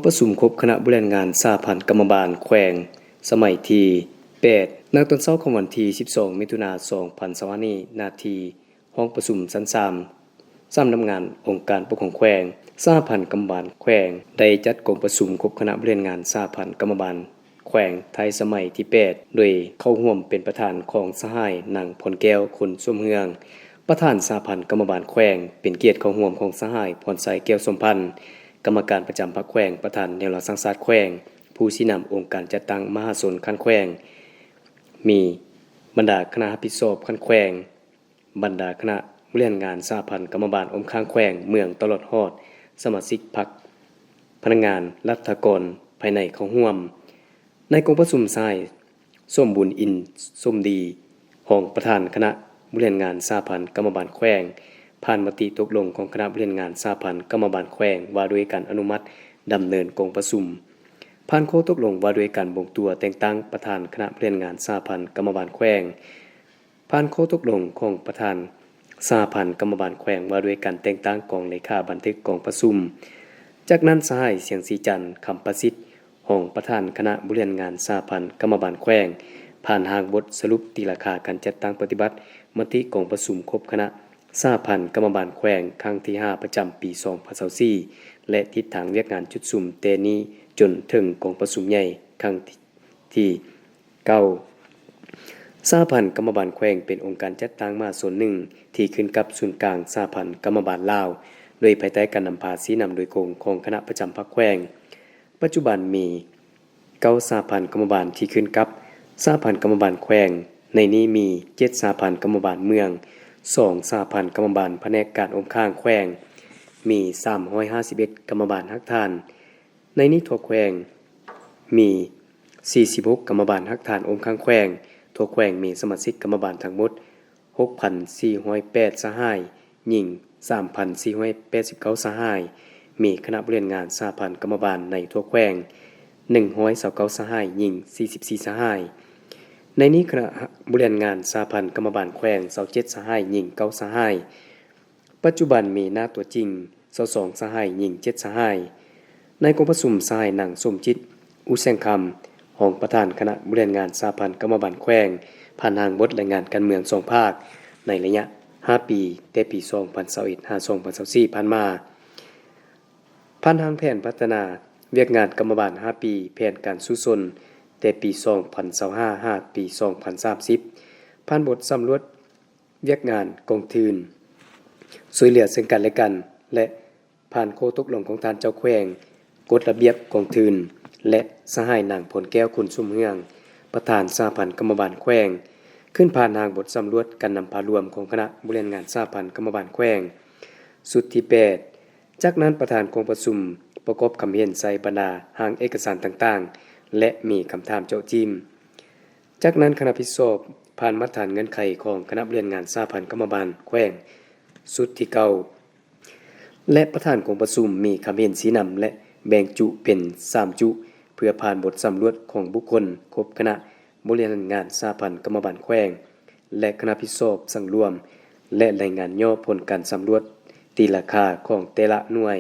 ປະຊຸມຄົບຄະນະບໍລິຫານງານສະຫະພັນກຳມະບານແຂວງສະໄໝທີແປດ ໃນຕອນເຊົ້າຂອງວັນທີສິບສອງ ມິຖຸນາ ສອງພັນຊາວຫ້ານີ້ ນະທີ່ຫ້ອງປະຊຸມຊັ້ນສາມ ສຳນັກງານອົງການປົກຄອງແຂວງ ສະຫະພັນກຳມະບານແຂວງ ໄດ້ຈັດກອງປະຊຸມຄົບຄະນະບໍລິຫານງານສະຫະພັນກຳມະບານແຂວງໄທສະໄໝທີແປດ ໂດຍເຂົ້າຮ່ວມເປັນປະທານຂອງສະຫາຍນາງ ພອນແກ້ວ ຄົນສົມເຮືອງ ປະທານສະຫະພັນກຳມະບານແຂວງ, ເປັນກຽດເຂົ້າຮ່ວມຂອງສະຫາຍ ພອນໄຊ ແກ້ວສົມພັນ ກຳມະການປະຈຳພັກແຂວງ, ປະທານແນວລາວສ້າງຊາດແຂວງ, ຜູ້ຊີ້ນຳອົງການຈັດຕັ້ງມະຫາຊົນຂັ້ນແຂວງ, ມີບັນດາຄະນະຮັບຜິດຊອບຂັ້ນແຂວງ, ບັນດາຄະນະບໍລິຫານງານສະຫະພັນກຳມະບານອ້ອມຂ້າງແຂວງ, ເມືອງ ຕະຫຼອດຮອດສະມາຊິກພັກ, ພະນັກງານ, ລັດຖະກອນພາຍໃນເຂົ້າຮ່ວມ. ໃນກອງປະຊຸມ, ສະຫາຍ ສົມບຸນ ອິນສົມດີ ຮອງປະທານຄະນະບໍລິຫານງານສະຫະພັນກຳມະບານແຂວງ ຜ່ານມະຕິຕົກລົງຂອງຄະນະບໍລິຫານງານສະຫະພັນກຳມະບານແຂວງ ວ່າດ້ວຍການອະນຸມັດດຳເນີນກອງປະຊຸມ, ຜ່ານຂໍ້ຕົກລົງວ່າດ້ວຍການບົ່ງຕົວແຕ່ງຕັ້ງປະທານຄະນະບໍລິຫານງານສະຫະພັນກຳມະບານແຂວງ, ຜ່ານຂໍ້ຕົກລົງຂອງປະທານສະຫະພັນກຳມະບານແຂວງ ວ່າດ້ວຍການແຕ່ງຕັ້ງກອງເລຂາບັນທຶກກອງປະຊຸມ. ຈາກນັ້ນ, ສະຫາຍ ສຽງສີຈັນ ຄຳປະສິດ ຮອງປະທານຄະນະບໍລິຫານງານສະຫະພັນກຳມະບານແຂວງ ຜ່ານຮ່າງບົດສະຫຼຸບຕີລາຄາການຈັດຕັ້ງປະຕິບັດມະຕິກອງປະຊຸມຄົບຄະນະສະຫະພັນກຳມະບານແຂວງຄັ້ງທີຫ້າ ປະຈຳປີສອງພັນຊາວສີ່ ແລະ ທິດທາງວຽກງານຈຸດສຸມແຕ່ນີ້ຈົນເຖິງກອງປະຊຸມໃຫຍ່ຄັ້ງທີເກົ້າ. ສະຫະພັນກຳມະບານແຂວງເປັນອົງການຈັດຕັ້ງມະຫາຊົນໜຶ່ງທີ່ຂຶ້ນກັບສູນກາງສະຫະພັນກຳມະບານລາວ ໂດຍພາຍໃຕ້ການນຳພາຊີ້ນຳໂດຍກົງຂອງຄະນະປະຈຳພັກແຂວງ. ປັດຈຸບັນມີເກົ້າສະຫະພັນກຳມະບານທີ່ຂຶ້ນກັບສະຫະພັນກຳມະບານແຂວງ, ໃນນີ້ມີເຈັດສະຫະພັນກຳມະບານເມືອງ, ສອງສະຫະພັນກຳມະບານພະແນກການອ້ອມຂ້າງແຂວງ, ມີສາມຮ້ອຍຫ້າສິບເອັດກຳມະບານຮາກຖານ, ໃນນີ້ທົ່ວແຂວງມີສີ່ສິບຫົກກຳມະບານຮາກຖານອ້ອມຂ້າງແຂວງ, ທົ່ວແຂວງມີສະມາຊິກກຳມະບານທັງໝົດຫົກພັນສີ່ຮ້ອຍແປດສະຫາຍ, ຍິງສາມພັນສີ່ຮ້ອຍແປດສິບເກົ້າສະຫາຍ, ມີຄະນະບໍລິຫານງານສະຫະພັນກຳມະບານໃນທົ່ວແຂວງໜຶ່ງຮ້ອຍຊາວເກົ້າສະຫາຍ, ຍິງສີ່ສິບສີ່ສະຫາຍ. ໃນນີ້ຄະນະບໍລິຫານງານສະຫະພັນກຳມະບານແຂວງຊາວເຈັດສະຫາຍ, ຍິງເກົ້າສະຫາຍ. ປັດຈຸບັນມີໜ້າຕົວຈິງຊາວສອງສະຫາຍ, ຍິງເຈັດສະຫາຍ. ໃນກອງປະຊຸມ, ສະຫາຍ ນາງ ສົມຈິດ ອຸແສງຄຳ ຮອງປະທານຄະນະບໍລິຫານງານສະຫະພັນກຳມະບານແຂວງ ຜ່ານຮ່າງບົດລາຍງານການເມືອງສອງພາກໃນໄລຍະຫ້າປີ ແຕ່ປີສອງພັນຊາວເອັດ ຫາ ສອງພັນຊາວສີ່ ຜ່ານມາ, ຜ່ານຮ່າງແຜນພັດທະນາວຽກງານກຳມະບານຫ້າປີ, ແຜນການສູ້ຊົນແຕ່ປີສອງພັນຊາວຫ້າ ຫາ ປີສອງພັນສາມສິບ, ຜ່ານບົດສຳຫຼວດ ວຽກງານກອງທຶນ ຊ່ວຍເຫຼືອເຊິ່ງກັນແລະກັນ ແລະ ຜ່ານຂໍ້ຕົກລົງຂອງທ່ານເຈົ້າແຂວງ, ກົດລະບຽບກອງທຶນ ແລະ ສະຫາຍ ນາງ ພອນແກ້ວ ຄຸນສົມເຮືອງ ປະທານສະຫະພັນກຳມະບານແຂວງ ຂຶ້ນຜ່ານຮ່າງບົດສຳຫຼວດການນຳພາລວມຂອງຄະນະບໍລິຫານງານສະຫະພັນກຳມະບານແຂວງ ຊຸດທີແປດ. ຈາກນັ້ນປະທານກອງປະຊຸມປະກອບຄຳເຫັນໃສ່ບັນດາຮ່າງເອກະສານຕ່າງໆ ແລະ ມີຄຳຖາມເຈາະຈີ້ມ. ຈາກນັ້ນຄະນະຜິດຊອບຜ່ານມາດຕະຖານເງື່ອນໄຂຂອງຄະນະບໍລິຫານງານສະຫະພັນກຳມະບານແຂວງຊຸດທີເກົ້າ ແລະ ປະທານກອງປະຊຸມມີຄຳເຫັນຊີ້ນຳ ແລະ ແບ່ງຈຸເປັນສາມຈຸ ເພື່ອຜ່ານບົດສຳຫຼວດຂອງບຸກຄົນຄົບຄະນະບໍລິຫານງານສະຫະພັນກຳມະບານແຂວງ ແລະ ຄະນະຜິດຊອບສັງລວມ ແລະ ລາຍງານຫຍໍ້ຜົນການສຳຫຼວດຕີລາຄາຂອງແຕ່ລະໜ່ວຍ.